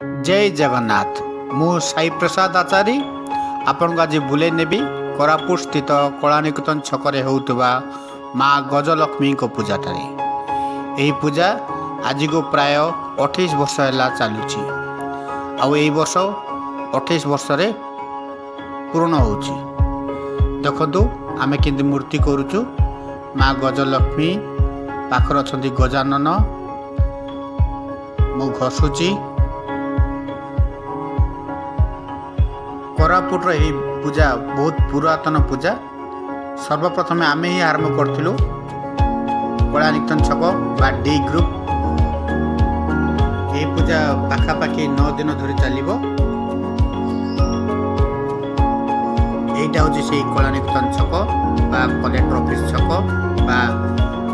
ଜୟ ଜଗନ୍ନାଥ। ମୁଁ ସାଇ ପ୍ରସାଦ ଆଚାରୀ ଆପଣଙ୍କୁ ଆଜି ବୁଲେଇ ନେବି କୋରାପୁଟ ସ୍ଥିତ କଳାନିକେତନ ଛକରେ ହେଉଥିବା ମା ଗଜଲକ୍ଷ୍ମୀଙ୍କ ପୂଜାଠାରେ। ଏହି ପୂଜା ଆଜିକୁ ପ୍ରାୟ 28 ବର୍ଷ ହେଲା ଚାଲୁଛି ଆଉ ଏଇ ବର୍ଷ 28 ବର୍ଷରେ ପୂରଣ ହେଉଛି। ଦେଖନ୍ତୁ, ଆମେ କେମିତି ମୂର୍ତ୍ତି କରୁଛୁ। ମା ଗଜଲକ୍ଷ୍ମୀ ପାଖରେ ଅଛନ୍ତି ଗଜାନନ। ମୁଁ ଘଷୁଛି। କୋରାପୁଟର ଏହି ପୂଜା ବହୁତ ପୁରାତନ ପୂଜା। ସର୍ବପ୍ରଥମେ ଆମେ ହିଁ ଆରମ୍ଭ କରିଥିଲୁ କଳାନିକେତନ ଛକ ବା ଡି ଗ୍ରୁପ୍। ଏହି ପୂଜା ପାଖାପାଖି 9 ଦିନ ଧରି ଚାଲିବ। ଏଇଟା ହେଉଛି ସେଇ କଳାନିକେତନ ଛକ ବା କଲେକ୍ଟର ଅଫିସ ଛକ ବା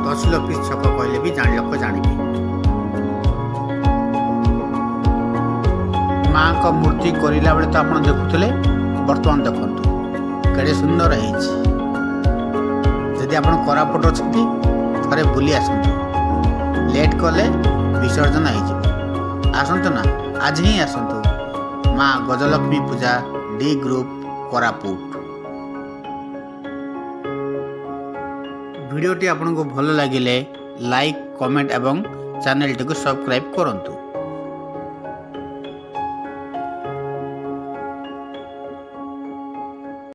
ତହସିଲ ଅଫିସ ଛକ କହିଲେ ବି ଜାଣି ଲୋକ ଜାଣିବେ। ମାଙ୍କ ମୂର୍ତ୍ତି କରିଲା ବେଳେ ତ ଆପଣ ଦେଖୁଥିଲେ, ବର୍ତ୍ତମାନ ଦେଖନ୍ତୁ କେଡ଼େ ସୁନ୍ଦର ହେଇଛି। ଯଦି ଆପଣ କୋରାପୁଟ ଅଛନ୍ତି, ଥରେ ବୁଲି ଆସନ୍ତୁ। ଲେଟ୍ କଲେ ବିସର୍ଜନ ହେଇଯିବ। ଆସନ୍ତୁ ନା, ଆଜି ହିଁ ଆସନ୍ତୁ। ମା ଗଜଲକ୍ଷ୍ମୀ ପୂଜା, ଡି ଗ୍ରୁପ୍, କୋରାପୁଟ। ଭିଡ଼ିଓଟି ଆପଣଙ୍କୁ ଭଲ ଲାଗିଲେ ଲାଇକ୍, କମେଣ୍ଟ ଏବଂ ଚ୍ୟାନେଲଟିକୁ ସବସ୍କ୍ରାଇବ୍ କରନ୍ତୁ।